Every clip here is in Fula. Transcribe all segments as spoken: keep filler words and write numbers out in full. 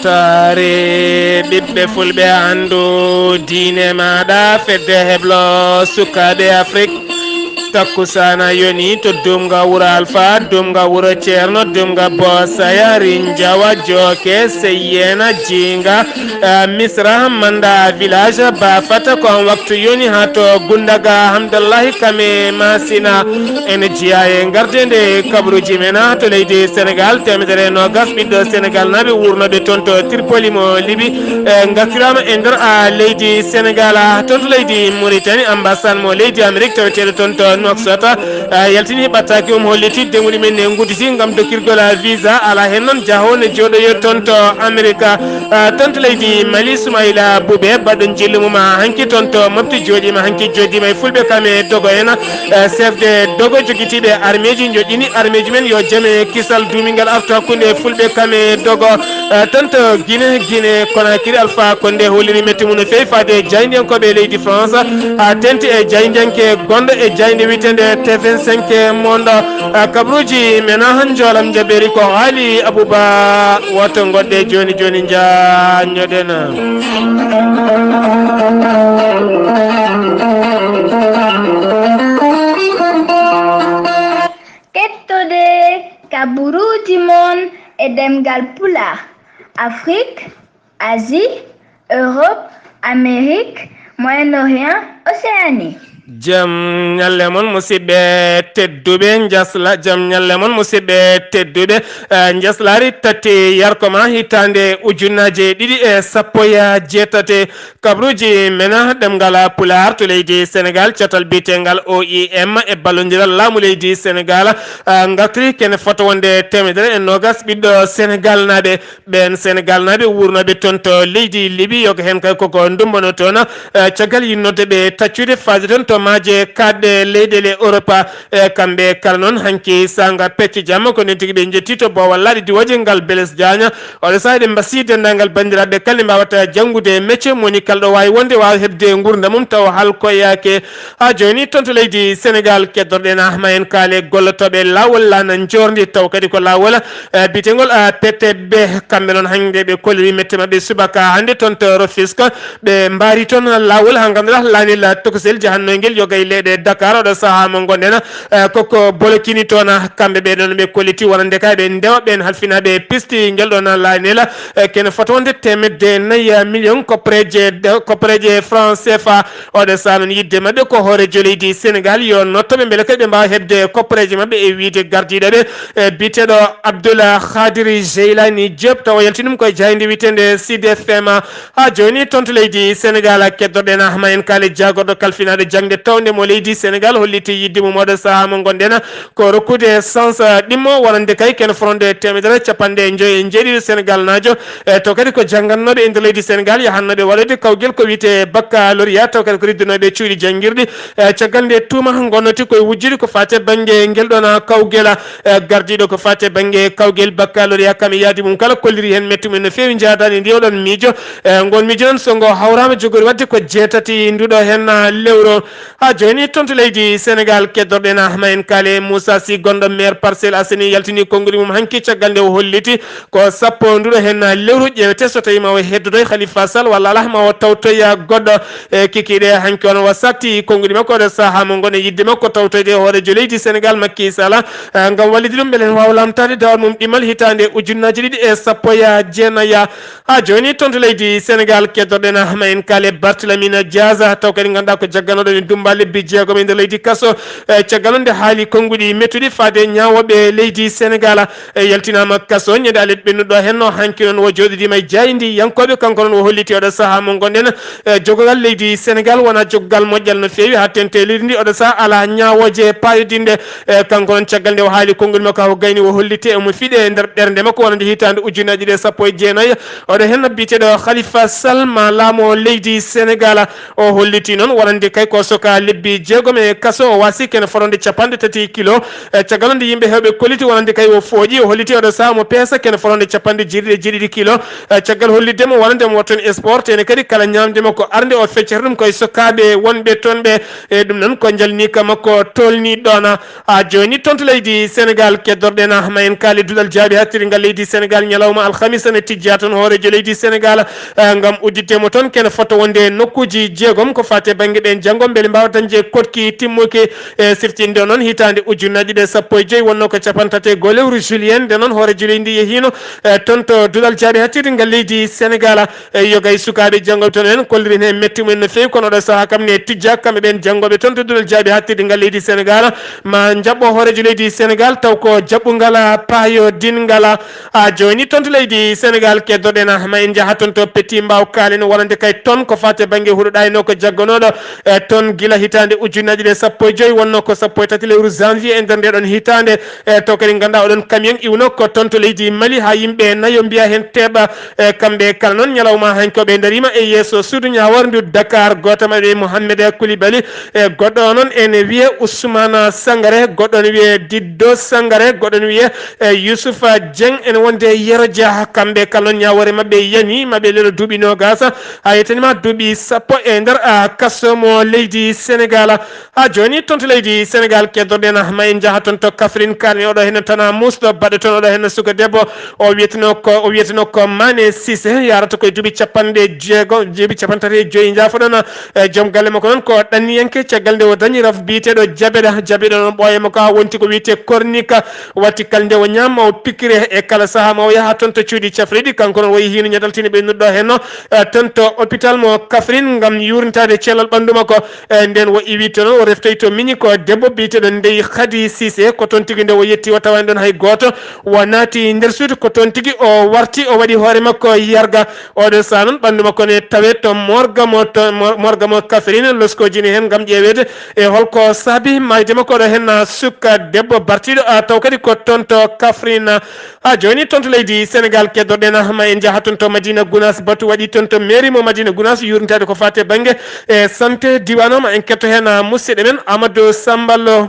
Taare ɓiɓɓe fulɓe anndu diine maaɗa fedde heblo sukaaɓe Afrik. Takkusaana yoni to Dumga wuro Alfa, Dumga wuro Ceerno, Dumga Boosaya, Rinjawa, Jooke, Seyyena, Jiinga, eh, Misra, Manda village, Bafata. Ko on waktu yoni haa to Gundaga Hamdallahi Kame Masina. Ene jeyaa e ngardeende kabaruuji men to leydi Senegal, teemedere e noogas ɓiɗɗo Senegal naaɓe wuurnooɓe toon to Tripoli mo Libi, eh, ngartiraama e nder, ah, leydi Senegal, ah, toon to leydi Mauritanie, ambassade mo leydi Amérique taweteeɗo toon to Nouakchott, ah, yaltini ɓattaaki um holliti denguɗi men ne ngudditi ngam dokkirgol, ah, visa, alaa heen noon jahoowo ne jooɗoyo toon to Amérique, ah, toon to leydi Mali, Soumaïla Boubé, baɗɗo njillu mum, ah, hanki toon to Mopti, jooɗiima hanki, jooɗiima e fulɓe kam e dogo en, eh, chef de dogo jogitiiɓe armeeji, njoƴƴini armeeji men yo jam e kisal duumingal artu hakkunde fulɓe kam e dogo, eh, toon to Guinée, Guinée Conakry, Alpha Condé holliri mette mum no feewi faade e jaayndiyankooɓe leydi France, haa teeŋti e jaayndiyanke gonɗo e jaaynde wiyeteende T vingt-cinq Monde, eh, kabaruuji men, ah, njoolam njabeeri ko haali Abouba, woto ngoɗɗe jooni jooni njaanjoɗen. Kettode kabaruuji mon e ɗemngal Pulaar, Afrik, Asie, Europe, Amérique, Moyen-Orient, Océanie. Jam ñalle mon, musidɓe tedduɓe, njasla, jam ñalle mon, musidɓe tedduɓe, eh, njaslaari tati yarko ma hitaande ujunnaaje ɗiɗi e sappo e jeetati. Kabaruuji men ɗemngal Pulaar to leydi Senegal, catal biyetengal O I M e ballondiral laamu leydi Senegal, ah, ngartiri kene fota wonde teemedere e noogas ɓiɗɗo Senegal naaɓe. Ɓeen Senegal naaɓe wuurnooɓe toon to leydi Libi, yoga heen kay koko ndumbano toon, eh, caggal yinnode ɓe taccude faade toon to maaje kaaɗɗe leyɗeele Europe. E kamɓe kala noon, hanki saanga pecce jamma, ko nden tigi ɓe njetti to boowal laaɗe diwooje ngal Blaise Diagne. Oɗo sahaa eɗen mbasiyii denndaangal banndiraaɓe kala ne mbaawata janngude métier, mo woni kala ɗo waawi wonde, waawa heɓde nguurndam mum tawa halkoyaake. Haa jooni, toon to leydi Senegal, keddorɗen Ahma en kaale gollotooɓe laawol laana njoorndi, taw kadi ko laawol, eh, biyetengol, eh, P T B. Kamɓe noon, hannde ɓe kolliri mette maɓɓe subaka hannde toon to Rufisque. Ɓe mbaari toon laawol haa ngannduɗaa laanel tokosel jahannoo ngel yoga e leyɗe Dakar. Oɗo sahaa mo ngonɗen, eh, koko bolokini toon, kamɓe ɓe ɗoon ɓe kolliti wonande kay ɓe ndewa ɓeen halfinaaɓe pisti ngel ɗoon laanel, eh, kene fota wonde teemedde nayi million koppareeje, koppareeje franc C F A. Oɗo sahaa noon yiɗde maɓɓe ko hooreejo leydi Senegal yo notto ɓe mbele kadi ɓe mbaawa heɓde koppareeje maɓɓe e wiyde gardiiɗo ɓe, eh, biyeteeɗo Abdoul Khadir Jeylani Diop, tawa yaltini ɗum koye jaaynde wiyeteende Sud F M. Haa jooni, toon to leydi Senegal, keddorɗen Ahma en kaale jaagorɗo kalfinaaɗo jaŋde towde mo leydi Senegal, holliti yiɗde mum oɗo sahaa mo ngonɗen ko rokkude chance ɗimmo wonande kay kene fota wonde teemedere capanɗe njoy e njeeɗiɗo Senegal naajo, e taw kadi ko janngannooɓe e nder leydi Senegal, yahannooɓe waɗoyde kawgel ko wiyetee baccalauréat, taw kadi ko riddunooɓe cuuɗi janngirɗi. E caggal nde tuuma ngonnoti koye wujjude ko faati e bannge ngel ɗoon kawgel, e gardiiɗo ko faati e bannge kawgel baccalauréat, kam e yaadi mum kala kolliri heen mette mum no feewi njaadaani ndi oɗon miijo. E ngoon miijo noon, so ngo hawraama, jogori waɗde ko jeetati nduɗo heen lewru. Haa jooni, toon to leydi Senegal, keddorɗen Ahma en kaale Moussa Sy, gonɗo maire Parcelles Assainies, yaltini konnguɗi mum hanki caggal nde o holliti ko sappo nduɗo heen lewru ƴeewete so tawii ma o heddodoy Khalifa Sall walla alaa ma o tawtoya goɗɗo. E kikiiɗe hanki on o sakti konnguɗi makko oɗo sahaa mo ngonɗen yiɗde makko tawtoyde hooreejo leydi Senegal Macky Sall, eh, ngam wallitde ɗum mbele ene waawa lamtaade dawal mum ɗimmal hitaande ujunnaaji ɗiɗi e sappo e jeenayi. Haa jooni, toon to leydi Senegal, keddorɗen Ahma en kaale Barthélémy Dias, taw kadi ngannduɗaa ko jagganooɗo ene dummba lebbi jeegom e nder leydi kaso, eh, caggal nde haali konnguɗi mettuɗi faade ñaawooɓe leydi Senegal, eh, yaltinaama kaso ñande alet ɓennuɗo heen. No hanki noon o jooɗidiima e jaayndiyankooɓe, kanko noon o holliti oɗo sahaa mo ngonɗen, eh, jogogal leydi Senegal wonaa jogogal moƴƴal no feewi, haa teeŋti e leydi ndi oɗo sahaa alaa ñaawooje paayodinɗe. Eh, kanko noon, caggal nde o haali konngol makko, haa o gayni, o holliti emo fiɗe e nder ɓernde makko wonande hitaande ujunnaji ɗiɗi e sappo e jeenayi. Oɗo heen biyeteeɗo Khalifa Sall ma laamo leydi Senegal. O holliti noon wonande kay ko so ka lebbi jeegom e kaso, o waasi kene fotande capanɗe tati kilo. E caggal nde yimɓe heewɓe kolliti wonande kay o fooƴi, o holliti oɗo sahaa mo peesa kene fotande capanɗe jeeɗiɗi e jeeɗiɗi kilo. E caggal hollitde mo wonande mo waɗ toon sport, ene kadi kala ñaamde mo ko arde o feccata ɗum koye sokaaɓe wonɓe toon ɓe. E ɗum noon ko njalniika makko tolni ɗoon. A jooni toon to leydi Sénégal, keddorɗen ma en kaali duɗal jaabi hattiringal leydi Sénégal ñalawma alhamis ene tijja toon hooreejo leydi Sénégal, eh, ngam udditde mo toon kene fota wonde e nokkuuji jeegom ko faati e bannge ɓeen janngo mbele mbaawa dañde koɗki timmuki. E sirtinde noon hitaande ujunnaji ɗiɗi e sappo e joyi wonno ko capanɗe tati e goo lewru juillet, nde noon hooreejo leydi ndi yehiino, eh, toon to duɗal jaabi hattiringal leydi Sénégal. E yoga e sukaaɓe janngooɓe toon en kollirin heen metti mumen no feewi, kono oɗo sahaa kam ne tijja kamɓe ɓeen janngooɓe toon to duɗal jaabi hattirde ngal leydi Sénégal. Ma njaɓɓo hooreejo leydi Sénégal taw ko jaɓɓungal paayodingal. A jooni toon to leydi Sénégal keddorɗen ma en njaha toon to Petit Mbao kaalen wonande kay toon ko faati e bannge huɗo ɗaynoo ko jagganooɗo, e toon gila hitaande ujunnaji ɗiɗi e sappo e joyi wonno ko sappo e tati lewru janvier e nder nde ɗoon hitaande. E to kadi ngannduɗaa oɗon camion iwno ko toon to leydi Mali haa yimɓe nayo mbiya heen teeɓa. E kamɓe kala noon ñalawma hanki o ɓe dariima e yeeso suudu ñaawoore ndu Dakar. Gooto maɓɓe Mohamed Koulibaly, e goɗɗo o noon ene wiyee Ousmane Sangare, goɗɗo ne wiyee Diddo Sangare, goɗɗo ne wiyee, e, Youssouf Dieng ene wonde Yero Dia. Kamɓe kala noon ñaawoore maɓɓe yani maɓɓe lelo duuɓi noogaas haa yettanima duuɓi sappo e nder, a, kaso mo leydi Sénégal. Haa jooni toon to leydi Sénégal keddorɗen ma en njaha toon to Kaffrine kaalen oɗo heen tana muusɗo baɗɗo toon oɗo heen suka debbo. O wiyeteno ko, o wiyeteno ko Mané Cissé, yarata koye duuɓi capanɗe jeego, duuɓi capanɗe tati e joyi, njaafoɗon, e joom galle makko noon ko ɗanniyanke caggal nde o dañi raf biyeteeɗo Jabeɗa. Jabeɗa noon ɓooya makko haa wonti ko wiyetee kornika, watti kala nde o ñaama o pikkire e kala sahaa ma o yaha toon to cuuɗi cafriɗi. Kanko noon wayi hino ñadaltini ɓe noddo heen no, e, toon to hôpital mo Kaffrine ngam yuurnitaade cellal ɓanndu makko. E, nden o iwi to noon, o reftoyi to miñi ko debbo biyeteeɗo Ndeye Khady Cissé. Ko toon tigi nde o yetti, o tawaani ɗoon hay gooto. O naati nder suudu, ko toon tigi o warti, o waɗi hoore makko yarga. Oɗo sahaa noon, ɓanndu makko ne tawee to morga mo, to mor-, morga mo Kaffrine, loskooji ne heen ngam ƴeeweede e holko saabi maayde makko. Oɗo heen suka debbo bartiiɗo, a, taw kadi ko toon to Kaffrine. Haa jooni toon to leydi Sénégal keddorɗen ma en njaha toon to Madina Gounass. Batu waɗi toon to mairie mo Madina Gounass yuurnitaade ko faati e bannge, e, santé diiwaan o. Ma en ketto heen, a, musidɗo men Amadou Samba Lo.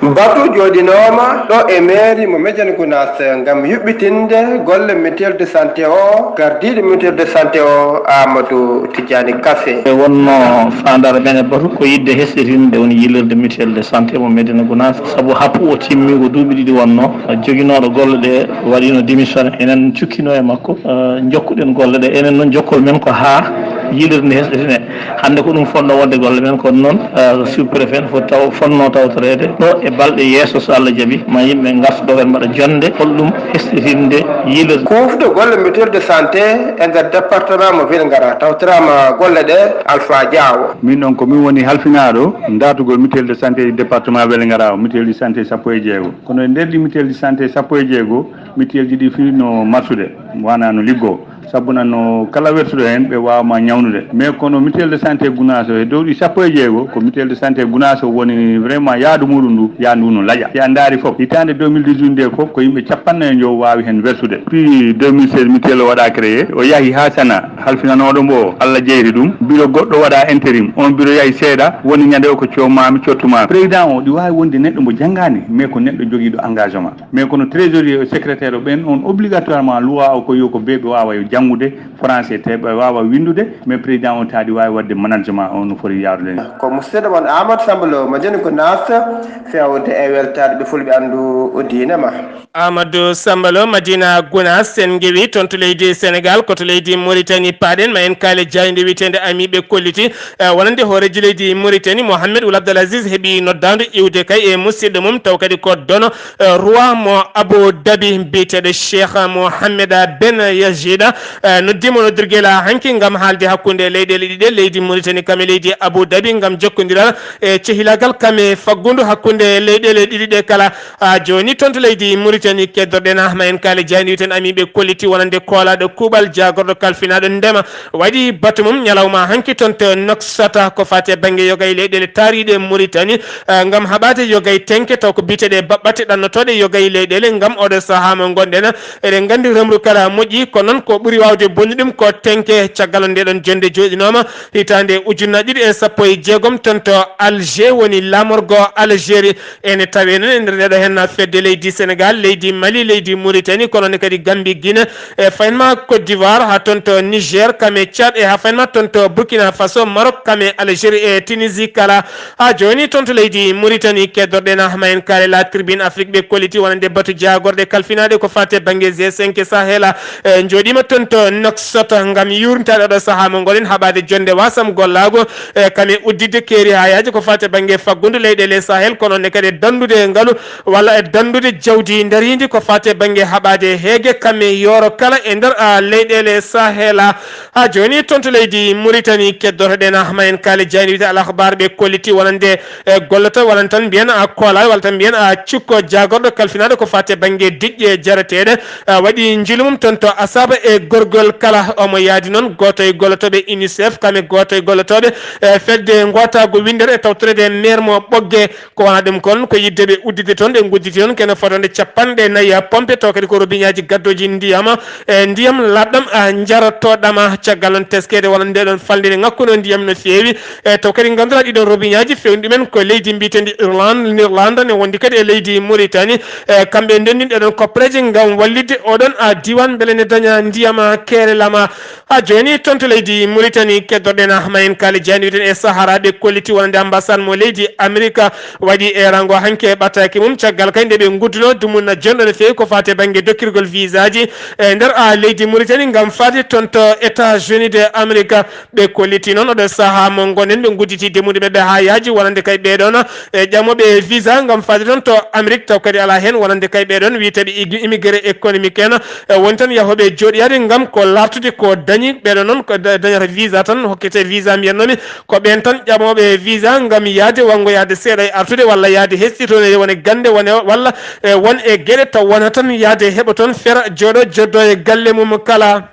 Batu jooɗinooma ɗo e mairie mo Madina Gounass ngam yuɓɓitinde golle mutuelle de santé o. Gardiiɗo mutuelle de santé o Amadou Tidiani Kassé. E wonno faandaare men e batu ko yiɗde hesɗitinde woni yiilirde mutuelle de santé mo Madina Gounass, sabu happu o timmi ko duuɓi ɗiɗi wonno. Joginooɗo golle ɗe waɗino démission, enen cukkino e makko, eh, jokkuɗen golle ɗe. Enen noon jokkol men ko haa yiilirde nde hesɗitine. Hannde ko ɗum fotnoo waɗde golle men, kono noon, eh, sous-préfet ne foti taw, fotnoo tawtoreede ɗo e balɗe yeeso, so Allah jaɓi, ma yimɓe ngarta ɗo kadi mbaɗa jonnde holɗum hesɗitinde yiilirde. Kuufde golle mutuelle de santé e nder département mo Vélingara, tawtoraama golle ɗe Alpha Diawo. Min noon ko min woni halfinaaɗo ndaartugol mutuelle de santé e département Vélingara o, mutuelle de santé sappo e jeego. Kono e nder ɗi mutuelle de santé sappo e jeego, mutuelle ji ɗi fii no marsude, wona no liggoo. Sabu nan no kala wertuɗo heen, ɓe waawa ma ñawnude. Mais kono mutuelle de santé Gounass o, e dow ɗi sappo e jeego, ko mutuelle de santé Gounass o woni vraiment yaadu muɗum ndu, yaadu ndu no laƴa. Si a ndaari fof, hitaande deux mille dix-huit nde fof, ko yimɓe capanɗe nayo njo waawi heen wertude. Depuis deux mille seize, mutuelle o waɗa créé, o yahi haa sana, halfinanooɗo mbo, Allah jeyri ɗum. Biro goɗɗo waɗa intérim, on biro yahi seeɗa, woni ñande o ko coomaami, cottumaami. Président o, ɗi waawi wonde neɗɗo mbo janngaani, mais ko neɗɗo jogiiɗo engagement. Mais kono trésorier e secrétaire o ɓen on obligatoirement loi o ko yo ko ɓe ɓe waawa yo janngude français te ɓe waawa winndude, mais président o taadi waawi waɗde management o no foti yaarude ni. Ko musidɗo mon Amadou Samba Lo mo joni ko naafta fewde e weltaade ɓe fulɓe anndu o diine ma. Amadou Samba Lo Madina Gounass, en ngewi toon to leydi Sénégal, ko to leydi Mauritanie paaɗen, ma en kaale jaaynde wiyeteende Ami ɓe kolliti, eh, wonande hooreejo leydi Mauritanie Mohamed Ould Abdel Aziz heɓi noddaandu iwde kay e musidɗo mum taw kadi ko dono eh, roi mo Abu Dhabi biyeteeɗo Cheikh Mohammed Ben Yajida, eh, noddiima noddirgel hanki ngam haalde hakkunde leyɗeele ɗiɗe, leydi Mauritanie kam e leydi Abu Dhabi ngam jokkondiral e cehilaagal kam e faggundu hakkunde leyɗeele ɗiɗi ɗe kala. A jooni toon to leydi Mauritanie keddorɗen ma en kaale jaaynde wiyeteende Ami ɓe kolliti wonande koolaaɗo kuuɓal jaagorɗo kalfinaaɗo ndema waɗi batu mum ñalawma hanki toon to Nouakchott ko faati e bannge yoga e leyɗeele taariiɗe Mauritanie. Eh, ngam haɓaade yoga e tenke taw ko biyeteeɗe baɓɓatte ɗannotooɗe yoga e leyɗeele ngam oɗo sahaa mo ngonɗen. Eɗen nganndi remru kala moƴƴi, kono noon ko ɓuri Waawde bonnude ɗum ko tenke. Caggal nde ɗon jonnde jooɗinooma hitaande ujunnaji ɗiɗi e sappo e jeegom, toon to Alger woni laamorgo Algérie. Ene tawee noon e nder ndeɗo heen fedde leydi Sénégal, leydi Mali, leydi Mauritanie, kono ne kadi Gambie, Guinée, e faynma Côte d'Ivoire, haa toon to Niger, kam e Tchad, e haa faynma toon to Burkina Faso, Maroc, kam e Algérie e Tunisie kala. Haa jooni toon to leydi Mauritanie, keddorɗen hama en kaale La Tribune Afrique, ɓe kolliti wonande batu jaagorɗe kalfinaaɗe ko faati e bannge G cinq Sahel, e njooɗiima toon to Nouakchott ngam yuurnitaade oɗo sahaa mo ngoɗen, haɓaade jonnde wasam gollaago, e kam e udditde keeri haa yaaji ko faati e bannge faggudu leyɗeele Sahel, kono ne kadi e danndude ngalu walla e danndude jawdi ndariindi ko faati e bannge haɓaade heege kam e yooro kala e nder, a, leyɗeele Sahel. Haa jooni toon to leydi Mauritanie, keddotoɗen hama en kaale jaaynde wiyetee Al Akhbar, ɓe kolliti wonande e golloto, walla tan mbiyen a koolaay, walla tan mbiyen a cukko jaagorɗo kalfinaaɗo ko faati e bannge diƴƴe jareteeɗe, a, waɗi njiilu mum toon to Asaba e gorgol kala. Omo yaadi noon gooto e gollotooɓe UNICEF, kam e gooto e gollotooɓe, e, fedde ngootaagu winndere e tawtoreede meer mo Ɓoggee. Ko wonaa ɗum kon, ko yiɗde ɓe udditde toon, ɓe ngudditi toon kene fotande capanɗe nayi pompe, taw kadi ko robiñaaji gaddooji ndiyam, e ndiyam laaɓɗam, a, njaratooɗam. Caggal noon teskeede wonande nde ɗon falnde nde ŋakkunoo ndiyam no feewi, e taw kadi ngannduɗaa ɗiɗon robiñaaji feewni ɗumen ko leydi mbiyeteendi Irlande, Irlande ne wondi kadi e leydi Mauritanie. E kamɓe ndenndini ɗeɗon koppareeje ngam wallitde oɗon, a, diiwaan mbele ne daña ndiyam, a, keere lama. Haa jooni toon to leydi Mauritanie, keddorɗen hama en kaale jaaynde wiyetee e Sahara, ɓe kolliti wonande ambassade mo leydi Amerika waɗi eeraango hanki e ɓataake mum, caggal kay nde ɓe nguddunoo dumunna jonɗo no feewi ko faati e bannge dokkirgol visaaji e nder, a, leydi Mauritanie ngam faade toon to États-Unis de Amerika. Ɓe kolliti noon oɗo sahaa mo ngonɗen, ɓe ngudditi demmude ɓe haa yaaji wonande kay ɓee ɗoon, e, ƴamooɓe visa ngam faade toon to Amérique, taw kadi alaa heen wonande kay ɓee ɗoon wiyeteeɓe ig-, immigré économique en, e, woni tan yahooɓe jooɗiyaade ngam ko laartude ko dañi. Ɓee ɗoon noon ko da-, dañata visa tan, hokkete visa mbiyatnoomi, ko ɓeen tan ƴamooɓe visa ngam yahde, wonngo yahde seeɗa e artude walla yahde hesɗitoyde wone gannde wone walla, e, won e geɗe taw wona tan yahde heɓa toon fera jooɗo joddo e galle mum kala.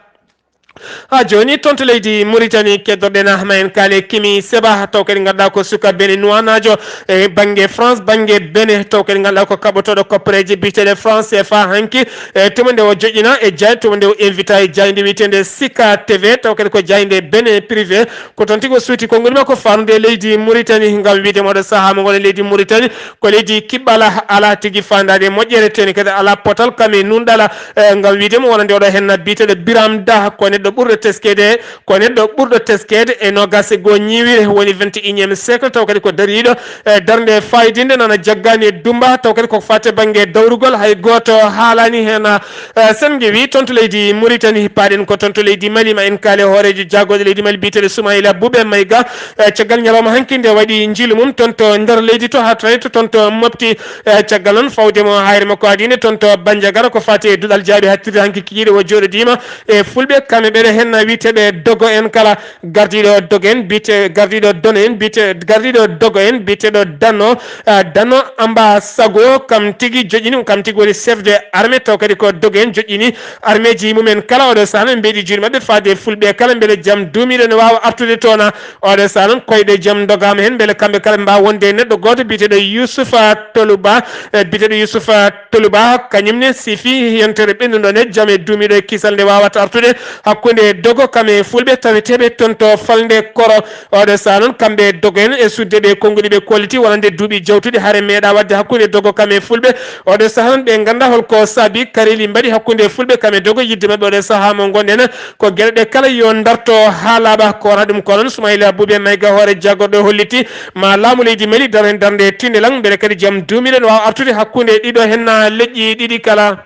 Haa jooni toon to leydi Mauritanie, keddorɗen hama en kaale Kimi Seba, taw kadi ngannduɗaa ko suka Béninoiso e bannge France, bannge Bénin, taw kadi ngannduɗaa ko kaɓotooɗo koppareeje biyeteeɗe franc C F A hanki, e tuma nde o joƴƴina e jaaynde, tuma nde o invita e jaaynde wiyeteende Sika T V, taw kadi ko jaaynde Bénin privé. Ko toon tigi o suuti konngol makko faanude e leydi Mauritanie ngam wiyde mo oɗo sahaa mo ngonɗen leydi Mauritanie ko leydi kiɓɓala, alaa tigi faandaade e moƴƴere, tee ne kadi alaa potal kam e nunɗala, e, ngam wiyde mo wonande oɗo heen biyeteeɗo Biram Da, ko neɗɗo ɓurɗo teskeede, ko neɗɗo ɓurɗo teskeede e noogaas e goo ñiiwire, woni vingt et unième siècle, taw kadi ko dariiɗo, e, darnde faayidiinde, nana jaggaani e dummba, taw kadi ko faati e bannge dawrugol, hay gooto haalaani heen. E, sen ngewi toon to leydi Mauritanie, paaɗen ko toon to leydi Mali, ma en kaale hooreejo jaagorɗe leydi Mali biyeteeɗo Soumaïla Boubèye Maïga, e, caggal ñalawma hanki nde waɗi njiilu mum toon to nder leydi to, haa tawi to toon to Mopti. E, caggal noon fawde mo haayre makko adiinde toon to Bandiagara ko faati e duɗal jaaɓi hattirde hanki kikiiɗe o jooɗodiima e fulɓe, kamɓe ɓeɗe heen wiyeteeɓe Dogo en kala, gardiiɗo Dogo en biyete-, gardiiɗo Dono en biyete-, gardiiɗo Dogo en biyeteeɗo Dano, a, Dano Amba Sago, kam tigi joƴƴini, kam tigi woni chef de armée, taw kadi ko Dogo en joƴƴini armeeji mumen kala. Oɗo sahaa noon mbeɗi juuɗe maɓɓe faade e fulɓe kala, mbele jam duumiiɗo ne waawa artude toon. Oɗo sahaa noon koyɗe jam ndogaama heen, mbele kamɓe kala ɓe mbaawa wonde e neɗɗo gooto biyeteeɗo Yusufa Toluba, e biyeteeɗo Yusufa Toluba, kañum ne sifi yontere ɓennuɗo nde, jam e duumiiɗo e kisal nde waawata artude hakkunde Dogo kam e fulɓe taweteeɓe toon to falnde Koro. Oɗo sahaa noon kamɓe Dogo en e suddeeɓe konnguɗi ɓe kolliti wonande duuɓi jawtuɗi hare meeɗaa waɗde hakkunde Dogo kam e fulɓe. Oɗo sahaa noon ɓe nganndaa holko saabi kareeli mbaɗi hakkunde fulɓe kam e Dogo. Yiɗde maɓɓe oɗo sahaa mo ngonɗen ko geɗe ɗe kala yo ndarto haa laaɓa. Ko wonaa ɗum ko noon, Soumaïla Boubèye Maïga, hoore jaagorɗo, holliti ma laamu leydi Mali daro heen darnde tinndilan, mbele kadi jam duumiiɗo ne waawa artude hakkunde ɗiɗo heen leƴƴi ɗiɗi kala.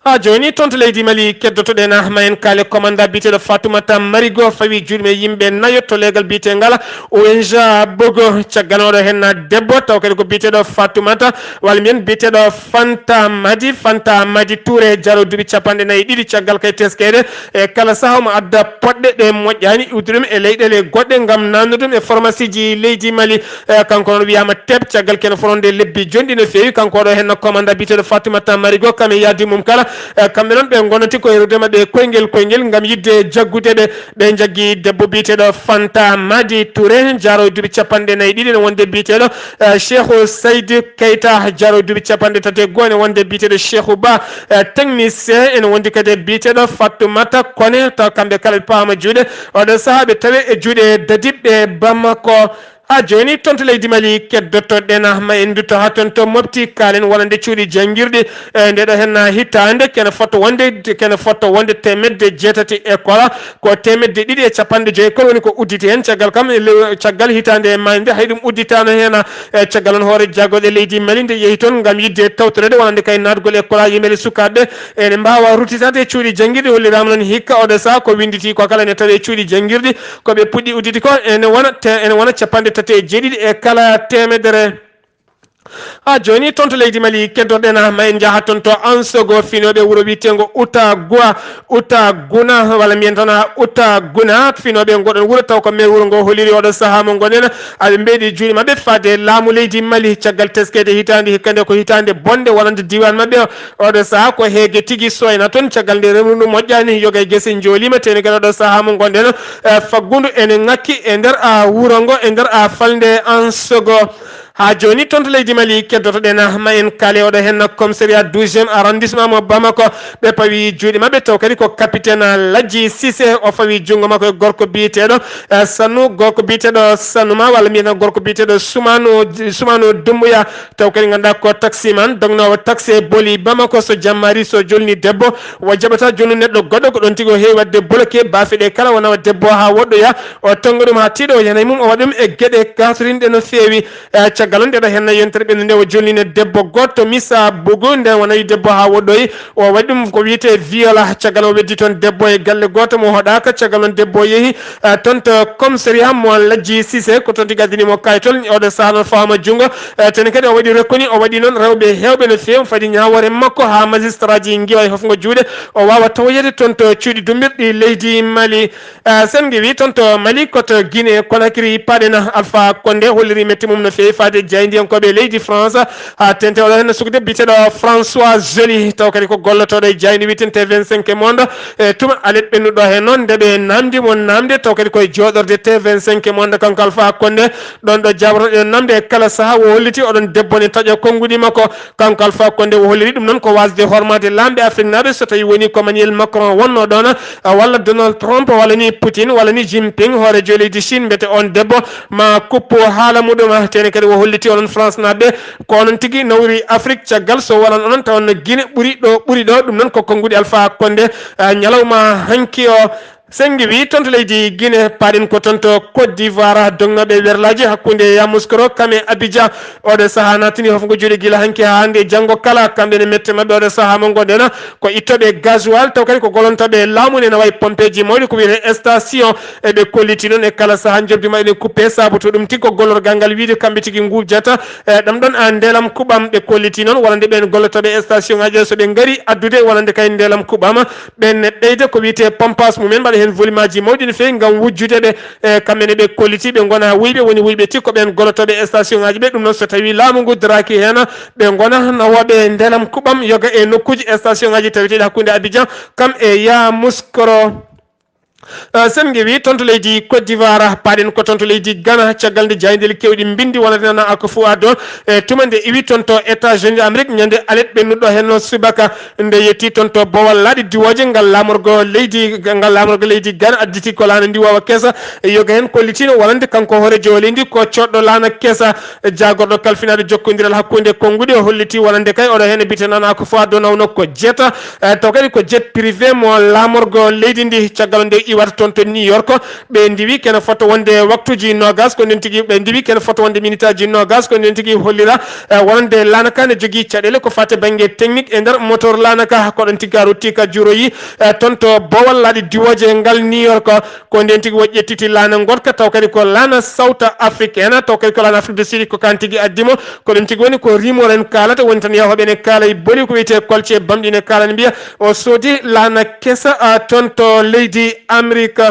Haa jooni toon to leydi Mali, keddotoɗen ma en kaale commandant biyeteeɗo Fatoumata Marigo, fawi juuɗe yimɓe nayo to leegal biyeteengal O N G Bogo. Caggal oɗo heen debbo, taw kadi ko biyeteeɗo Fatoumata, walla mbiyen biyeteeɗo Fanta Madi, Fanta Madi Touré, jaro duuɓi capanɗe nayi e ɗiɗi. Caggal kay teskeede, e kala sahaa omo adda poɗɗe ɗe moƴƴaani, iwde ɗum e leyɗeele goɗɗe ngam naamnude ɗum e pharmacie ji leydi Mali. E, kanko noon wiyaama teep caggal kene fotande lebbi jonɗi no feewi. Kanko oɗo heen commandant biyeteeɗo Fatoumata Marigo, kam e yaadu mum kala. Eh, kamɓe noon ɓe ngonati ko herude maɓɓe koyngel koyngel ngam yiɗde jaggude ɓe. Ɓe njaggi debbo biyeteeɗo Fanta Madi Touré, jaarowo duuɓi capanɗe nayi ɗiɗi, ene wonde biyeteeɗo, eh, Cheikhou Saïd Keita, jaarowo duuɓi capanɗe tati e go'o, ene wonde biyeteeɗo Cheikhou Ba, eh, technicien, ene wondi kadi biyeteeɗo Fatoumata Koné, taw kamɓe kala ɓe paama juuɗe. Oɗo sahaa ɓe tawe e juuɗe dadiɓɓe Bamako. Haa jooni, toon to leydi Mali, keddottoɗen, ma en ndutto haa toon to Mopti, kaalen wonande cuuɗi janngirɗi. E nde ɗo henna hitaande, kene fotto wonde, kene fotto wonde teemedde jeetati école, ko teemedde ɗiɗi e capanɗe joyi école woni ko udditi heen. Caggal kam, e lew-, caggal hitaande e maaynde, hay ɗum udditaano heen. E caggal noon, hoore jaagorɗe leydi Mali nde yehi toon ngam yiɗde tawtoreede wonande kay naatgol école haa yimɓe sukaaɓe ene mbaawa ruttitaade e cuuɗi janngirɗi. Holliraama noon hikka oɗo sahaa ko winnditi ko kala ene tawee e cuuɗi janngirɗi. Ko ɓe puɗɗi udditi ko ene wona te-, ene wona capanɗe tati e jeeɗiɗi e kala teemedere. Haa jooni, toon to leydi Mali, keddorɗen, ma en njaha toon to Ansogo, finooɓe wuro wiyeteengo Utagua, Utaguna, walla mbiyen tan Utaguna, finooɓe ngoɗon wuro, taw ko meer wuro ngo holliri oɗo sahaa mo ngonɗen, aɓe mbeeɗi juuɗe maɓɓe faade laamu leydi Mali, caggal teskeede hitaande hikka nde ko hitaande bonde wonande diiwaan maɓɓe. Oɗo sahaa ko heege tigi soyna toon, caggal nde remru ndu moƴƴaani, yoga e gese njooliima, teni kadi oɗo sahaa mo ngonɗen, eh, faggundu ene ŋakki e nder, ah, wuro ngo, e nder, ah, falnde Ansogo. Haa jooni, toon to leydi Mali, keddotoɗen, ah, ma en kaale oɗo heen commissariat douzième arrondissement mo Bamako. Ɓe pawi juuɗe maɓɓe, taw kadi ko capitaine, ah, Ladji Cissé, o fawi junngo makko e gorko biyeteeɗo, eh, Sanu, gorko biyeteeɗo Sanuma, walla mbiyen gorko biyeteeɗo Sumano, Sumano Dumbuya. Taw kadi ngannduɗaa ko taximan, dognoowo taxi e booli Bamako, so jammaari, so jolni debbo, o jaɓata jolnu neɗɗo goɗɗo, ko ɗoon tigi o heewi waɗde bloqué baafe ɗe kala, o nawa debbo haa woɗɗoya, o tonnga ɗum haa tiiɗa, o yana e mum, o waɗa ɗum e geɗe kaatorinɗe no feewi. E caggal noon, nde ɗo henna yontere ɓennde nde, o jolnino debbo goɗɗo, Misa Bugu, nden o nawi debbo haa woɗɗoyi, o waɗi ɗum ko wiyetee viol. Caggal o weddi toon debbo e galle gooto mo hoɗaaka, caggal noon debbo o yehi, eh, toon to commissariat mo Ladji Cissé, ko toon tigi addani mo kayitol, oɗo sahaa noon fawama junngo. Eh, tene kadi o waɗi rekkoni, o waɗi noon rewɓe heewɓe no feewi, fadi ñaawoore makko haa magistraaji ngiwa e hofngo juuɗe, o waawa tawoyeede toon to cuuɗi dummbirɗi leydi Mali. Eh, sen ngiwi toon to Mali, ko to Guinée Conakry, paaɗen Alpha Condé holliri mette mum no feewi faade jaayndiyankooɓe leydi France. Haa teeŋti oɗo heen sukde biyeteeɗo François Joly, taw kadi ko gollotooɗo e jaaynde wiyetee T vingt-cinq Monde. E tuma alet ɓennuɗo heen noon, nde ɓe naamndi mo naamnde, taw kadi koye jooɗorde T vingt-cinq Monde, kanko Alpha Condé, ɗoon ɗo jaabotoɗen naamnde e kala sahaa, o holliti oɗon debbo ne taƴa konnguɗi makko. Kanko Alpha Condé o holliri ɗum noon ko waasde hormaade laamɓe Afriknaaɓe, so tawii woni ko Emmanuel Macron wonnoo ɗoon, walla Donald Trump, walla ni Putin, walla ni Jinping, hooreejo leydi Chine, mbete oon debbo ma kuppu haala muɗum. Tene kadi o holliti onon Francenaaɓe, ko onon tigi nawri Afrik, caggal so wonaa onon taw no Guinée ɓuri ɗo, ɓuri ɗo, ɗum noon ko konnguɗi Alpha Condé, eh, ñalawma hanki o. Sen ngiwi toon to leydi Guinée, paaɗen ko toon to Côte d'Ivoire, dognooɓe werlaaji hakkunde Yamoussoukro kam e Abidjan. Oɗo sahaa naatani hofngo juuɗe gila hanki haa hannde e janngo kala, kamɓe ne mette maɓɓe oɗo sahaa mo ngonɗen ko ittooɓe gasoil, taw kadi ko gollontooɓe laamu ne, na wayi pompeeji mawɗi ko wiyetee station. E ɓe kolliti noon e kala sahaa njoɓdi maɓɓe ne kuppe, sabu to ɗum tigi ko gollorgal ngal wiyde kamɓe tigi ngujata, e ɗam ɗoon, a, ndelam kuɓam. Ɓe kolliti noon wonande ɓeen gollotooɓe e station ngaaji, so ɓe ngari addude wonande kay ndelam kuɓam, ɓeen ne ɓeyda ko wiyetee pompage mumen, mbaɗa heen volumaaji mawɗi no feewi ngam wujjude ɓe. E kamɓe ne ɓe kolliti ɓe ngona wuyɓe, woni wuyɓe tigi ko ɓeen gollotooɓe e station ngaaji ɓe. Ɗum noon so tawii laamu ngu daraaki heen, ɓe ngona nawooɓe ndelam kuɓam yoga e nokkuuji e station ngaaji taweteeɗi hakkunde Abidjan kam e Yamoussoukro. Eh, sen ngiwi toon to leydi Côte d'Ivoire, paaɗen ko toon to leydi Ghana, caggal nde jaayndeeji keewɗi mbinndi wonande Nana Akufo-Addo, e tuma nde iwi toon to États-Unis d'Amérique, ñande alet ɓennuɗo heen noon subaka, nde yetti toon to boowal laaɗe diwooje ngal laamorgo leydi, ngal laamorgo leydi Ghana additi ko laana ndiwoowa kesa, e yoga heen kollitiino wonande kanko hooreejo leydi ko coodɗo laana kesa, jaagorɗo kalfinaaɗo jokkondiral hakkunde konnguɗi, o holliti wonande kay oɗo heen biyeteeɗo Nana Akufo-Addo nawno ko jet, eh, taw kadi ko jet privé mo laamorgo leydi ndi. Caggal nde iwata toon to New York, ɓe ndiwi kene fota wonde waktuuji noogas, ko ndeen tigi ɓe ndiwi kene fota wonde minitaaji noogas, ko ndeen tigi hollira, eh, wonande laana ka ne jogii caɗeele ko faati bannge technique e nder moteur laana ka, ko ɗoon tigi a rutti ka juroyi, eh, toon to boowal laaɗe diwooje ngal New York. Ko ndeen tigi o ƴettiti laana ngoɗka, taw kadi ko laana South Africaine, taw kadi ko laana Afrique du Sud, ko kaan tigi addi mo. Ko ɗum tigi woni ko rumeur en kaalata, woni tan yahooɓe ne kaala e boli ko wiyetee kolce bamɗi ne kaala ne mbiya o soodi laana kesa, a, toon to leydi Amérique.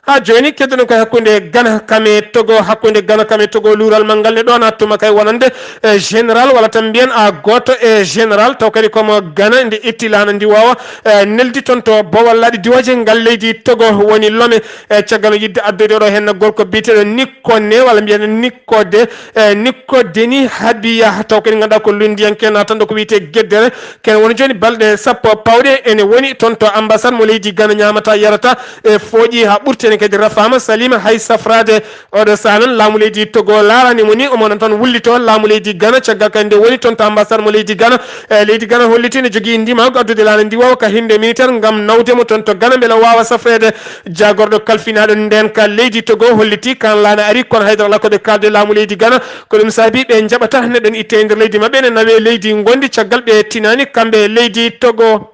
Ha jooni, keddoɗen ko hakkunde Gana kame Togo, hakkunde Gana kame Togo, luural manngal ne ɗo nattuma kay wonande e général, walla tan mbiyen a gooto e général, taw kadi komo Gana nde itti laana ndi wawa e neldi toon to Bowal laaɗi diwooje ngal leydi Togo woni Lome, e caggal o yidde addoyde oɗo heen gorko biyeteeɗo Nikko Ne, walla mbiyen Nikko De, e Nikko Deni Habiya, taw kadi ngannduɗaa ko lunndiyanke natanɗo ko wiyetee Geddere, ken woni jooni balɗe sappo pawɗe ene woni toon to ambassade mo leydi Gana ñaamata yarata e fooƴi haa ɓurti, ene kadi rafaama saliima hay safraade. Oɗo saha noon laamu leydi Togo laarani mo ni, omo noon tan wullito laamu leydi Gana, caggal kadi nde woni toon to ambassade mo leydi Gana. E leydi Gana hollitii ne jogii ndimaagu addude laana ndi wawa ka hinde militaire ngam nawde mo toon to Gana mbele o waawa safreede. Jaagorɗo kalfinaaɗo ndeen ka leydi Togo hollitii kan laana ari, kono haydara alaa ko ɓe kaalde laamu leydi Gana. Ko ɗum saabi ɓe njaɓata neɗɗo ne itte e nder leydi maɓɓe, ne nawe leydi ngondi caggal ɓe tinaani kamɓe leydi Togo.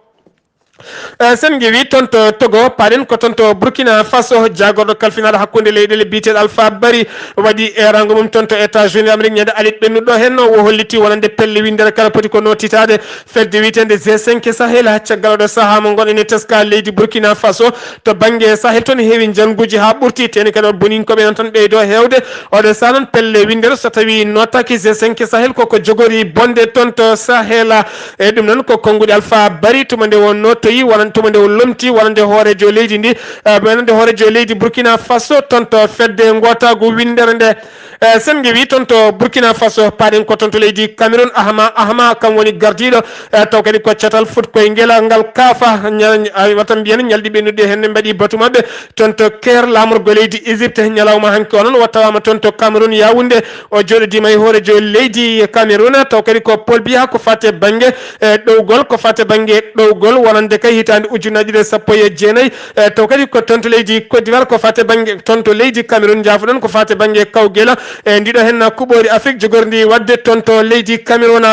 Eh, sen ngewi toon to Togo, paaɗen ko toon to Burkina Faso, jaagorɗo kalfinaaɗo hakkunde leyɗele biyeteeɗo Alpha Bari waɗi eeraango mum toon to États-Unis Amérique ñande alet ɓennuɗo heen, o holliti wonande pelle winndere kala poti ko nootitaade fedde wiyeteende G cinq Sahel, caggal oɗo sahaa mo ngonɗen e teska leydi Burkina Faso. To bannge Sahel toon heewi njannguuji haa ɓurti, teeni kadi o boninkooɓe noon tan ɓeydo heewde. Oɗo sahaa noon pelle winndere so tawii nootaaki G cinq Sahel koko jogori bonde toon to Sahel. E ɗum noon ko konnguɗi Alpha Bari tuma nde o nootoyi, wonande tuma nde o lomti wonande hooreejo leydi ndi, eh, wonande hooreejo leydi Burkina Faso toon to fedde ngootaagu winndere nde. Eh, sen ngewi toon to Burkina Faso, paaɗen ko toon to leydi Cameroun, Ahma Ahma kam woni gardiiɗo, eh, taw kadi ko catal fut koye ngel ngal kaafa, ña-, ña-, wata mbiyen ñalɗi ɓennuɗi heen ne mbaɗi batu maɓɓe toon to Caire, laamorgo leydi Égypte, ñalawma hanki o noon o tawaama toon to Cameroun, Yaoundé, o jooɗodiima e hooreejo leydi Cameroun, taw kadi ko Paul Biya ko fate bannge, eh, ɗowgol, ko fate bannge ɗowgol, wonande kay hitaande ujunnaji ɗiɗi e sappo e jeenayi, eh, taw kadi ko toon to leydi Côte d'Ivoire, ko fate bannge toon to leydi Cameroun, njaafoɗon, ko fate bannge kawgel, eh, ndiɗo heen kuɓoori Afrique jogorndi waɗde toon to leydi Cameroun.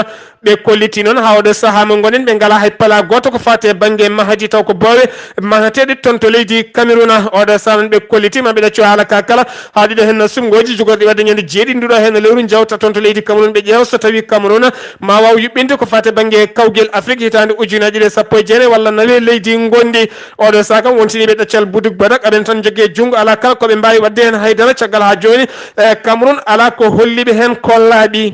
Ɓe kolliti noon haa oɗo sahaa mo ngonɗen ɓe ngalaa hay pala gooto ko faati e bannge mahaaji taw ko boowe mahateeɗe toon to leydi Cameroun. Oɗo sahaa noon ɓe kolliti ma ɓe ɗaccu haala ka kala haa ɗiɗo heen sumngooji jogorɗi waɗde ñande jeeɗiɗi nduɗo heen lewru njawta toon to leydi Cameroun ɓe ƴeewa so tawii Cameroun ma waaw yuɓɓinde ko faati e bannge kawgel Afrique hitaande ujunnaji ɗiɗi e sappo e jeenayi walla nawe leydi ngondi. Oɗo sahaa kam wontiniiɓe ɗaccal buduk badak aɓen tan jogii e junngo alaa kala ko ɓe mbaawi waɗde heen haydara caggal haa jooni. E Cameroun alaa ko holli ɓe heen ko laaɓi.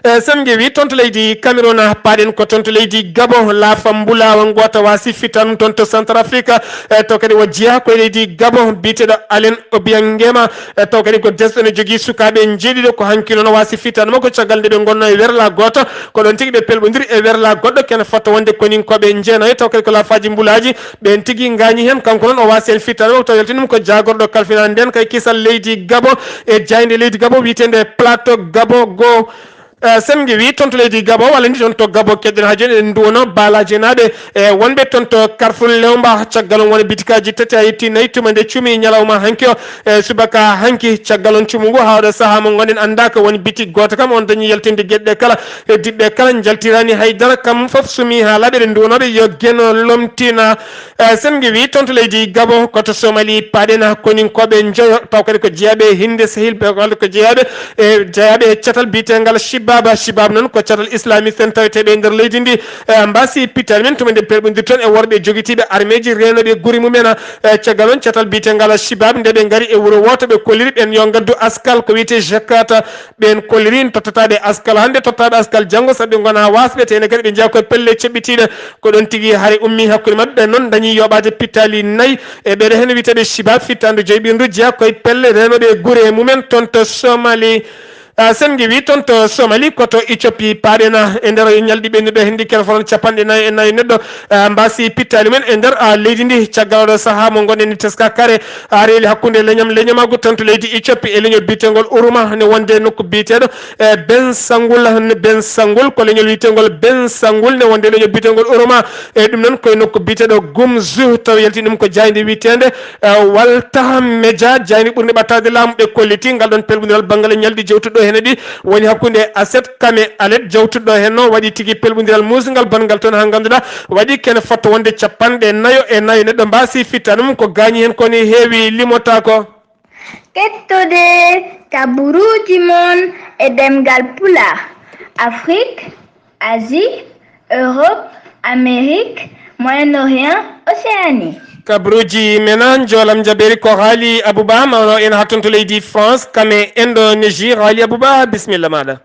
E, sen ngewi toon to leydi Cameroun, paaɗen ko toon to leydi Gabon, laafa mbulaawa ngoota waasi fitta ɗum toon to Centrafrique. E, taw kadi o jeyaa ko e leydi Gabon, biyeteeɗo Alain Obiangema. E, taw kadi ko desɗo ne jogii sukaaɓe njeeɗiɗo, ko hanki noon o waasi fittaandu makko caggal nde ɓe ngonnoo e werla gooto. Ko ɗoon tigi ɓe pelɓondiri e werla goɗɗo, kene fotto wonde koninkooɓe njeenayo, taw kadi ko laafaaji mbulaaji. Ɓeen tigi ngaañi heen, kanko noon o waasi heen fittaandu makko, taw yaltini ɗum ko jaagorɗo kalfinaaɗo ndeen kay kisal leydi Gabon e jaaynde leydi Gabon wiyeteende Plateau Gabon Go. Eh, sen ngewi toon to leydi Gabon, walla ni toon to Gabon, keɗɗen haa jooni eɗen nduwonoo baalaajenaaɓe, eh, wonɓe toon to Carrefour Lewmba, caggal on wona bitikaaji tati haa yetti nayi tuma nde cumi ñalawma hanki o, eh, subaka hanki, caggal on cumu ngu haa oɗo sahaa mo ngonɗen anndaaka woni bitik gooto kam on dañi yaltinde geɗe ɗe kala, e diɗɗe kala njaltiraani hay dara, kam fof sumi haa laaɓi eɗen nduwonooɓe yo geno lomtina. Eh, sen ngewi toon to leydi Gabon, ko to Somali, paaɗen koninkooɓe njoyo, taw kadi ko jeyaaɓe e hinnde sehil, ɓe walla ko jeyaaɓe e, jeyaaɓe e catal biyetengal Shibaba. Shibab noon ko catal islamiste en taweteeɓe e nder leydi ndi. Eh, mbaasi pittaali men tuma nde pelɓondir toon e worɓe jogitiiɓe armeeji reenooɓe guri mumen. Eh, caggal on catal biyetengal Shibab nde ɓe ngari e wuro wooto ɓe kolliri ɓeen yo ngaddu askal ko wiyetee jakata. Ɓeen kolliri tottataaɓe askal hannde, tottaaɓe askal janngo, sabu ɓe ngonaa waasɓe, tee ne kadi ɓe njeyaa koye pelle ceɓɓitiiɗe. Ko ɗoon tigi hari ummii hakkunde maɓɓe, ɓeen noon dañii yoɓaade pittaali nayi. E ɓeɗe heen wiyeteeɓe Shibab, fittaandu joyɓiindu jeyaa koye pelle reenooɓe gure mumen toon to Somali. Ah, sen ngewi toon to Somali, ko to Ethiopie paaɗen e nder ñalɗi ɓennuɗo heen ɗi, kene fotnoo capanɗe nayi e nayi neɗɗo, ah, mbaasi pittaali men e nder, ah, leydi ndi. Caggal oɗo sahaa mo ngonɗen ni teska kare, ah, reeli hakkunde leñam, leñamaagu toon to leydi Ethiopie e leñol biyeteengol Uruma, ne wonde nokku biyeteeɗo, eh, Bensangul, Bensangul, ko leñol wiyeteengol Bensangul, ne wonde leñol biyeteengol Uruma. E ɗum noon koye nokku biyeteeɗo Gumzu, taw yalti ɗum ko jaaynde wiyeteende, eh, Waltaha Media, jaaynde ɓurnde ɓattaade laamu, ɓe kolliti ngal ɗoon pelɓondiral banngal e ñalɗi jewtuɗo heen ɗi woni hakkunde Aset Kame Alet, jawtuɗo heen o waɗi tigi pelɓondiral muusngal bonngal toon haa ngannduɗaa waɗi kene fotto wonde capanɗe nayo e nayo neɗɗo mbaasi fitta ɗum, ko gaañi heen ko ne heewi limotaako. Kettode kaburuuji mon e ɗemngal Pulaar, Afrique, Asie, Europe, Amérique, Moyen-Orient, Océanie. Kabruji mena, njoolam jaɓeeri ko Haali Abuba, mawno en hatton to leydi France, kame Indonésie. Haali Abuba, bisimilla maɗa.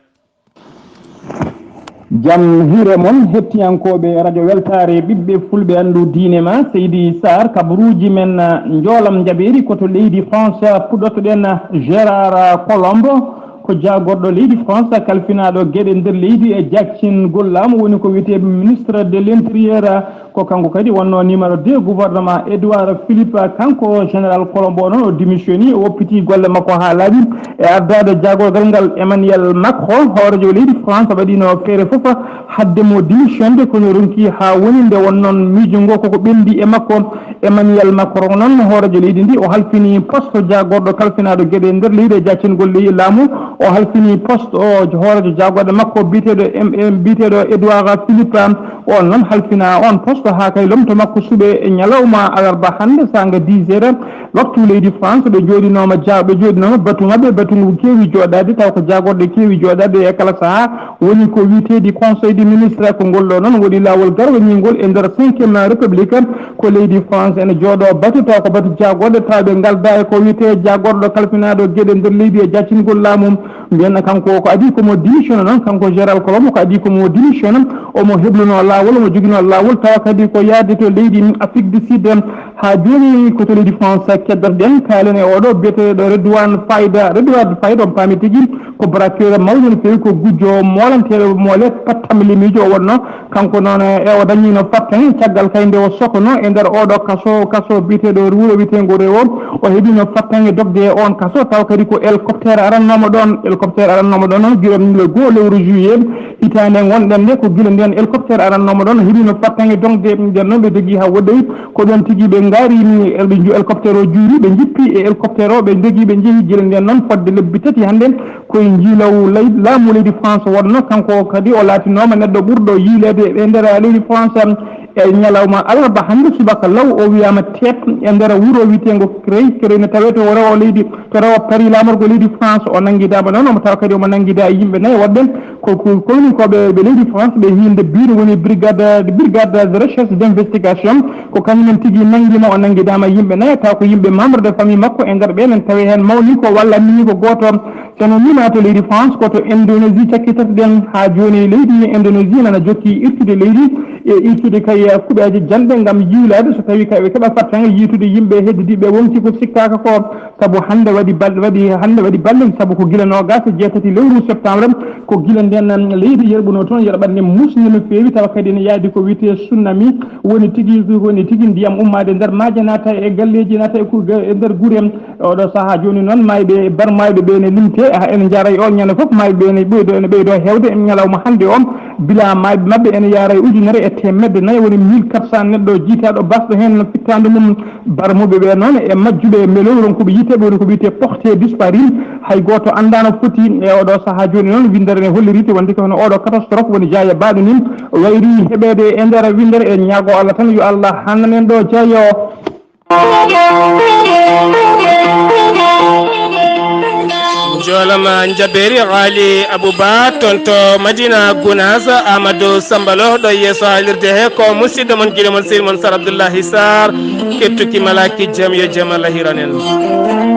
Jam hiire mon, hettiyankooɓe Radio Weltaare, ɓiɓɓe fulɓe anndu diine ma, Seydi Sarr, kabruuji men, ah, njoolam njaɓeeri ko to leydi France, ah, puɗɗotoɗen, ah, Gérard, ah, Colombo, ko jaagorɗo leydi France, kalfinaaɗo geɗe nder leydi e jaccingol laamu, woni ko wiyetee ministre de l'Intérieur, ah, ko kanko kadi wonnoo numéro deux gouvernement Édouard Philippe. Kanko Général Colombo noon, o démissioni, o woppitii golle makko haa laaɓi e ardaade jaagorgal ngal Emmanuel Macron, hooreejo leydi France, waɗiino feere fof hadde mo démissionde, kono ronki haa woni nde won noon miijo ngo koko ɓenndi e makko. Emmanuel Macron noon, hooreejo leydi ndi, o halfini poste jaagorɗo kalfinaaɗo geɗe nder leydi e jaccingol ley laamu, o halfini poste o hooreejo jaagorɗo makko biyeteeɗo M M biyeteeɗo Édouard Philippe. On noon halfina on poste haa kay lomto makko suɓe e ñalawma alarba hannde saanga dix heures, waktu leydi France. Ɓe jooɗinooma ja-, ɓe jooɗinooma batu maɓɓe, batu ngu keewi jooɗaade, taw ko jaagorɗe keewi jooɗaade e kala sahaa, woni ko wiyeteeɗi Conseil des ministres. Ko ngol ɗo noon woni laawol garwaniingol e nder cinquième République, ko leydi France ene jooɗoo batu, taw ko batu jaagorɗe, taw ɓe ngalda e ko wiyetee jaagorɗo kalfinaaɗo geɗe nder leydi e jaccingol laamu. Mbiyen kanko ko adii ko mo démissionné noon, kanko Général Colombo ko adii ko mo démissionné, omo heblunoo laawol, omo joginoo laawol, tawa kadi ko yahde to leydi Afrique du Sud. Haa jooni ko to leydi France keddoto-ɗen, kaalen e oɗo biyeteeɗo Redouane Faïda. Redouane Faïda, on paami tigi, ko braqueur mawɗo no feewi, ko gujjo moolanteeɗo moole, pattam limiijo o wonnoo. Kanko noon, e o dañiino fartaŋŋe caggal kay nde o sokono e nder oɗo kaso, kaso biyeteeɗo wuro wiyeteengo Rewo. O heɓiino fartaŋŋe dogde e on kaso, taw kadi ko hélicoptère arannoomo ɗoon. Hélicoptère arannoomo ɗoon noon, gila le goo lewru juillet hitaande ngonɗen nde, ko gila ndeen hélicoptère arannoomo ɗoon heɓiino fartaŋŋe dogde. Nden noon ɓe dogii haa woɗɗoyi, ko ɗoon tigi ɓe ngaari, ɓe nju-, hélicoptère o juuri, ɓe njippi e hélicoptère o, ɓe dogii, ɓe njehi gila ndeen noon fodde lebbi tati hannde. Koye njiilaw ley-, laamu leydi France wonno, kanko kadi o laatinooma neɗɗo ɓurɗo yiileede e nder leydi France. E ñalawma alarba hannde subaka law, o wiyaama teep e nder wuro wiyeteengo Creil. Creil ne tawee to rewo leydi, to rewo Paris, laamorgo leydi France. O nanngidaama noon, omo tawa kadi omo nanngidaa e yimɓe nayi woɗɓe ko, ko koyninkooɓe ɓe leydi France, ɓe hiinde biire woni brigade, brigade de recherche d'investigation. Ko kañum en tigi nanngi mo, o nanngidaama yimɓe nayi, taw ko yimɓe membre de famille makko, e nder ɓeen en tawi heen mawninko walla miniiko gooto. Kono nii ma to leydi France, ko to Indonésie cakkitoto-ɗen. Haa jooni leydi Indonésie nana jokki irtude leydi e irtude kay kuɓeeje janɗe ngam yiilaade so tawii kay ɓe keɓa fartaŋŋe yiitude yimɓe heddidiiɓe wonti ko sikkaaka ko. Sabu hannde waɗi bal-, waɗi, hannde waɗi balɗe, sabu ko gila noogaas e jeetati lewru septembre, ko gila ndeen leydi yerɓunoo toon, yerɓannde muusnde no feewi, tawa kadi ene yaadi ko wiyetee tsunami, woni tigi, woni tigi ndiyam ummaade nder maaje, naata e galleeji, naata e ku-, e nder gure. Oɗo sahaa jooni noon, maayɓe, barmaayɓe ɓe ne limtee, haa ene njaara e oon ñande fof, maayɓe ɓe ne ɓeydoo, ene ɓeydoo heewde e ñalawma hannde o. Bilaa maayɓe maɓɓe ene yaara e ujunere e teemedde nayi, woni mille quatre cents neɗɗo jiytaaɗo baasɗo heen fittaandu mum. Barmuɓe ɓe noon e majjuɓe e mbelow ronkuɓe yiite, woni ko wiyetee porté disparu. Hay gooto anndaa no foti e oɗo sahaa jooni noon. Winndere ne holliri wonde ko hono oɗo catastrophe woni jaaya baaɗo ni wayri heɓeede e nder winndere. En ñaago Allah tan yo Allah hanndan en ɗo jaaya o. Joolama Njabeeri, Haali Abuba, toon to Madina Gunaas, Amadou Sambalo, ɗo yeeso haalirde he, ko musidɗo mon, giɗo mon, sehil mon, Sar Abdullahi Sarr, kettuki malaaki jam, yo jam Allah hiran en.